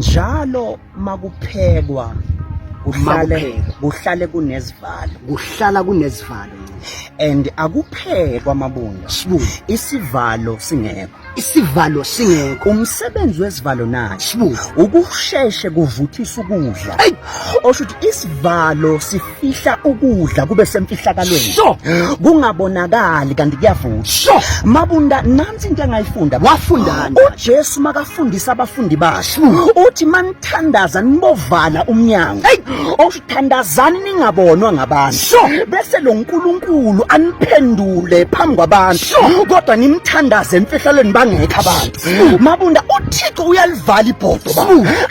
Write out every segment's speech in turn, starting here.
Njalo makuphekwa kuhlale Makuphekwa. kuhlale kunezivalo. Kuhlala kunezivalo. And akuphekwa, Mabunda, Sibu. isivalo singekho. Isivalo singekho. Umsebenzi wesivalo naye Sibu. ukusheshe kuvuthisa ukudla. Hey! Osho ukuthi isivalo sifihla ukudla kube semfihlakalweni. Kungabonakali kanti kuyavutha. Mabunda, nansi into engayifunda. Wafundani? UJesu makafundisa abafundi bakhe uthi manithandaza nibovala umnyango. Osho thandazani ningabonwa ngabantu. Bese lo nkulunkulu aniphendule phambi kwabantu. Kodwa nimthandaze emfihlalweni bangekho abantu. Mabunda, uThixo uyalivala ibhodo ba.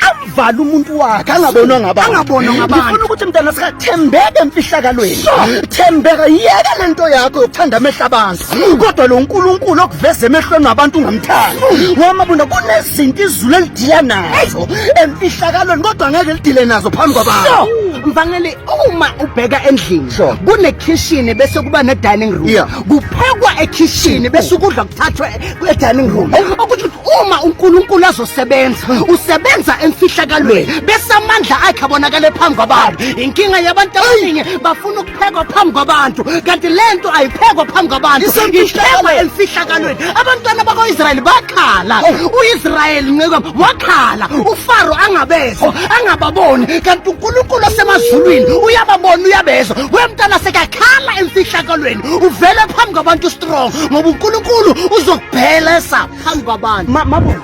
Amvala umuntu wakhe angabonwa ngabantu. Angabonwa ngabantu. Ngifuna ukuthi mntana sikathembeke emfihlakalweni. Thembeka, yeka lento yakho yokuthanda amehlo abantu. Kodwa lo nkulunkulu okuveza emehlweni wabantu ungamthandi. Ngoba, Mabunda, kunezinto izulu elidila nazo emfihlakalweni kodwa ngeke lidile nazo phambi kwabantu. So, mvangeli, uma ubheka endlini kune-kitchen bese kuba ne-dining room. Kuphekwa ekitchen bese ukudla kuthathwe e-dining room. Okusho ukuthi uma uNkulunkulu azosebenza, usebenza emfihlakalweni bese amandla akhe abonakale phambi kwabantu. Inkinga yabantu abaningi, bafuna ukuphekwa phambi kwabantu, kanti lento ayiphekwa phambi kwabantu, iphekwa emfihlakalweni. Abantwana bakwa-Israyeli bakhala, u-Israyeli nceka wakhala, uFaro angabezwa, angababoni, kanti uNkulunkulu osemazulwini uyababona, uyabezwa. Wemntana sekakhala emfihlakalweni, uvele phambi kwabantu strong, ngoba uNkulunkulu uzokubhelesa phambi kwabantu. Mabunda,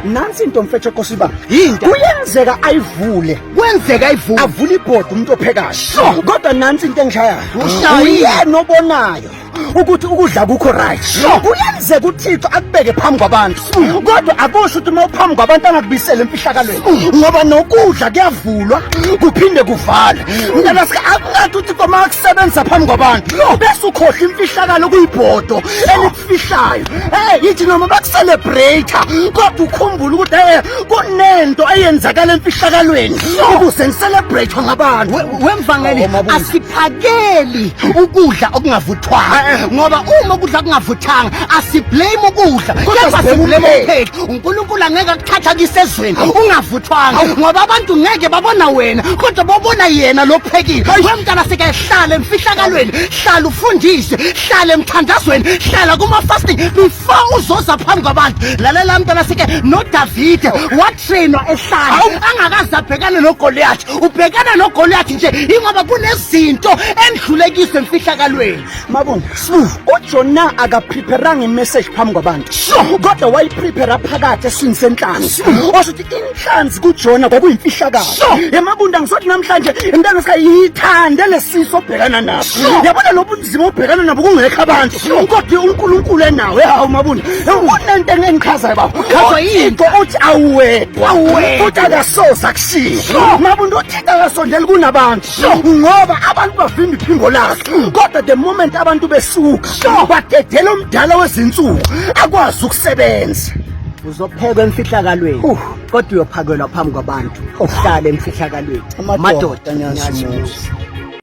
nansi into, mfethu ekosiba. Yinto. Kuyenzeka ayivule. Kwenzeka ivule. Avule ibhodi umuntu ophekayo. Kodwa nansi into engishayayo. Ushayile. Uyena obonayo ukuthi ukudla kukho right. Kuyenzeka uThixo akubeke phambi kwabantu. Kodwa akusho ukuthi uma uphambi kwabantu angakubisela emfihlakalweni. Ngoba nokudla kuyavulwa kuphinde kuvalwe. Mntana sika akungathi uThixo makusebenzisa phambi kwabantu bese ukhohlwa imfihlakalo kuyibhodo elikufihlayo. Hey, yithi noma bakucelebrate kodwa ukhumbule ukuthi kunento eyenzakala emfihlakalweni ukuze ngicelebrate ngabantu. Wemvangeli, Oh, Mabunda. asiphakeli ukudla okungavuthwanga, ngoba uma ukudla kungavuthanga asiblame ukudla, Kodwa kepha sibheke siblame umpheki. umpheki. UNkulunkulu angeke akuthatha kisezweni ungavuthwanga, ngoba abantu ngeke babona wena kodwa babona yena lo phekile. Wemntana sekahlala emfihlakalweni, hlala ufundise, hlala emthandazweni, hlala kuma-fasting before uzoza phambi kwabantu. Lalela mntana seke, noDavide watrainwa ehlane angakaze abhekane noGoliath. Ubhekana noGoliath nje ingoba kunezinto endlulekiswe emfihlakalweni. Mabunda, uJona akapreparanga imessage phambi kwabantu. Kodwa wayiprepare phakathi eswini senhlanzi. Osho ukuthi inhlanzi kuJona kwakuyimfihlakalo. Emabunda, ngisothi namhlanje intana sikayithande lesiso obhekana naso. Yabona lobu nzima obhekana nabo kungekho abantu. Kodwa uNkulunkulu enawe. Hawu Mabunda, kunento engichazayo baba. Uchazwa yini? UThixo uthi awuwedwa. Awuwedwa. Futhi akasoze akushiye. Mabunda, uThixo akasondeli kunabantu ngoba abantu bavimba iphimbo lakhe, kodwa the moment abantu besuka badedela umdala wezinsuku akwazi ukusebenza. Uzophekwa emfihlakalweni kodwa uyophakelwa phambi kwabantu. Uhlale emfihlakalweni. Amadoda, nyazi umuzi.